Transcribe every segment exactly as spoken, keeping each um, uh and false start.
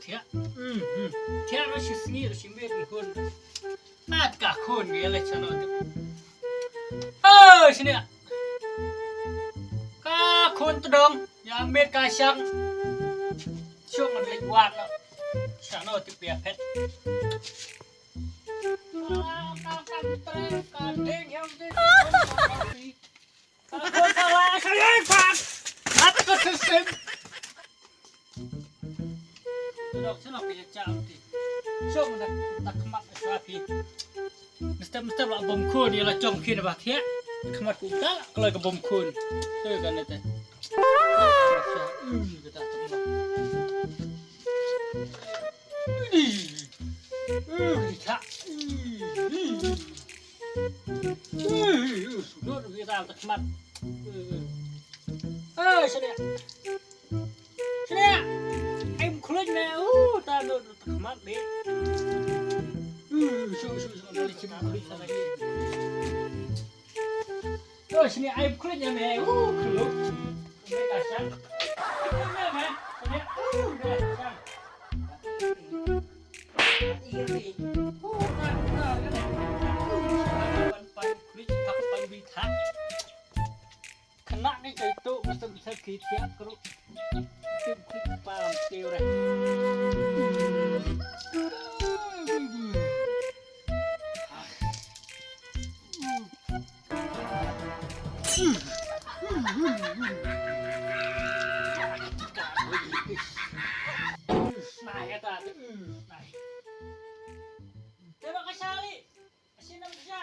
Thiah. Hmm, hmm. Thiah ruh shi sngi ruh shi miet ngi khun. Mat ka khun ngi la chano tu. Oh, sini. Ka khun tu dong. Ya miet ka shang. Shong ngan lek wat no. Chano tu pia phet. Ka, ka, ka, ka, ka, ding hiam ding. Ka khun ka la ka yai pat. Mat ka system. Dok seno phi cha ti. Shong da da khmat sa phi. Mesti mesti la bom khun ïa la jong phi na ba thiah. Khmat ku ta la ka bom khun. Tu ka ne te. Hmm, ka ta ta. Hmm, ka ta. Hmm, sudut ka ta ta khmat. Hmm. Ah, sini. Sini. Ai mkhluit me. Uh, ta no khmat be. Uh, shu shu shu. Dali sini mkhluit sana lagi. Oh, sini ai mkhluit me. Uh, khluit. Me kasang. Me me. Sini. Uh, me kasang. Iri. Uh, na na na. Pan pan khluit pan pan bi thak. Khynnah ni jai tu mesti bisa ki thiah kru. Tim kru pa lam tiu re. Nah, ya ta. Nah. Tengok ke Charlie. Asin nam ja.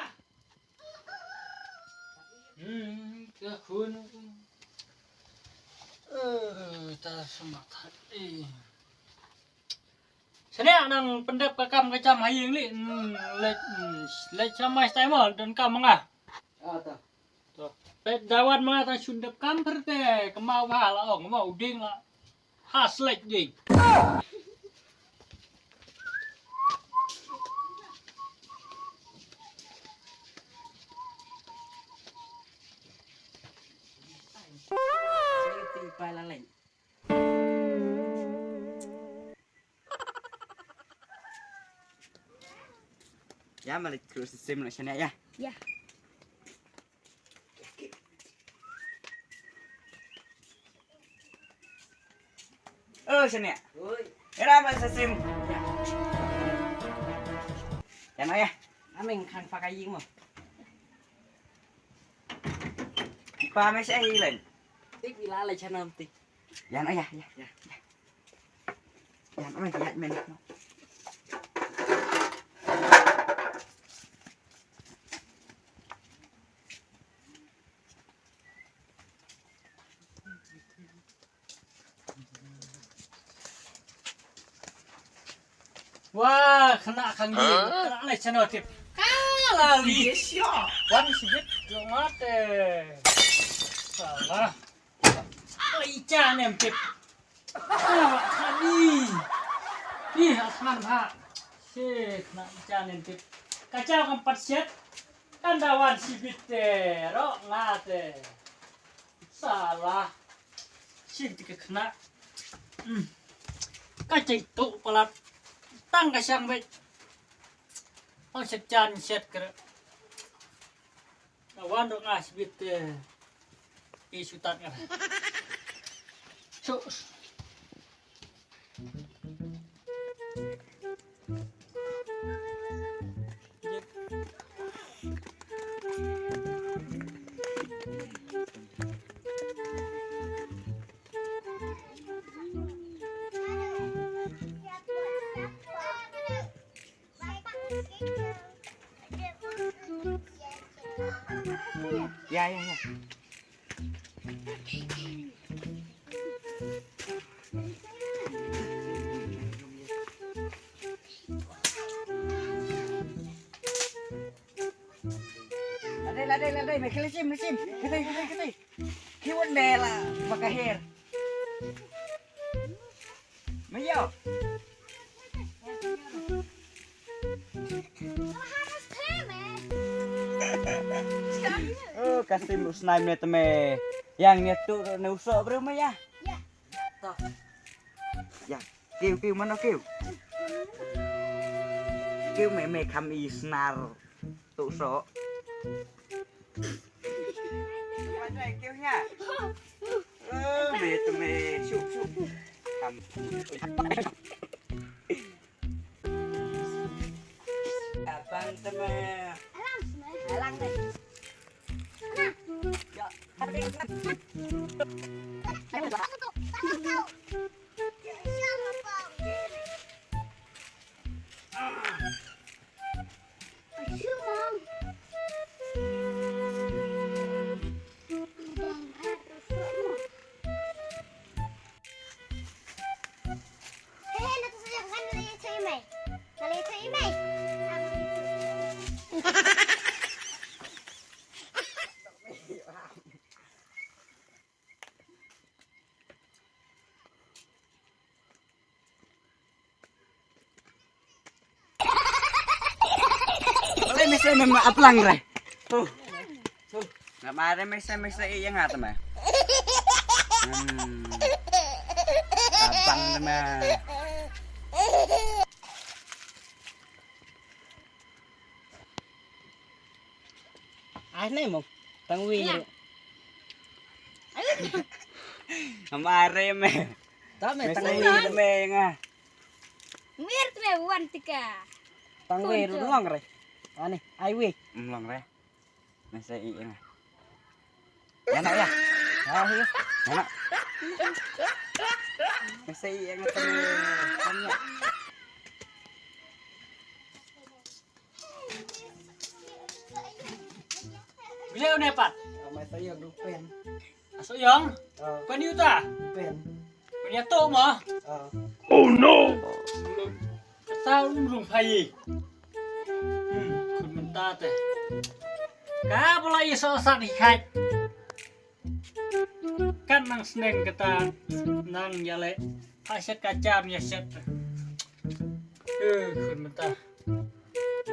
Hmm, ka khun. Eh, ta semat. Eh. Sene nang pyndep ka kam ka jam ha ïing li. Hmm, leit, hmm, leit sha mai stai mo don kam ma nga. Ah, ta. To. Peit da wan ma nga tang shun dep kam pyrte ka mau bha la ong ma u ding la. Ha slek ding. Ya, malik terus sim na sini ya. Ya. Oh, sini ya. Oi. Era ba sa sim. Ya. Ya na ya. Ameng khang pakai ying mo. Pa me sa hilan. Tik ila la chanam tik. Ya na ya, ya. Ya. Yan, oi, yan, men. Wah, kena kang di, kena le chano tip. Kala li. Wan sibit, jong mate. Salah. Ai, cha nem tip. Ah, kani. Ni, asman ha. Shit, na cha nem tip. Ka cha kam pat shet. Kan da wan sibit te, ro nga te. Salah. Shit ka khna. Hmm. Ka chai tu palat. Tang ka shang bet. Ong shet chan shet kre. Wan dok nga sibit te. Isutat nga. Sus. Ya, ya, ya. Lade, lade, lade, me kele sim, me sim. Kete, kete, kete. Kiwon de la, makaher. Mayo. Oh, Kasim usnai me teme. Yang nya tu ne usok bro me ya. Ya. Kiew, kiew, mano kiew? Kiew me, me kham i snar. Tu so. Mano kiew nya? Oh, me tu me, suk, suk. Kham. Abang tu me. Alang, alang deh. Ole mese me ma aplang re. Tu. Tu. Nga mare mese mese i yang at me. Hmm. Abang me. Ai nai mo. Tang wi. Nga mare me. Ta me tang wi me nga. Mir tu me wan tika. Tang wi long re. Ani ai wi. Long re. Mese i nga. Ya nak ya. Ah ya. Ya nak. Mese i nga tang. Bile une pat. Amai sayang dupen. Aso yang. Ah. Pen yuta. Pen. Pen ya to ma. Ah. Oh no. Kata um rung pai. Hmm, kun menta te. Ka bula iso sa di kai. Kan nang sneng kata nang yale. Haset kacam ya set. Eh, kun menta.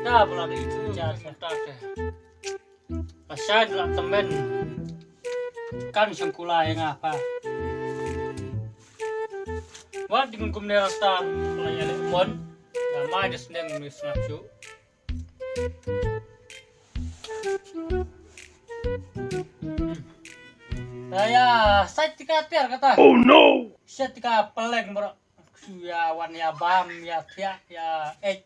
Ta bula di iso sa ta te. Pasal la temen. Kan sengkula yang apa? Wat dengan kumne rasta la yale mon. Nama dia seneng ni sengacu. Saya, saya tika tiar kata. Oh no. Saya tika peleng bro. Suya wan ya bam ya tiak ya eh.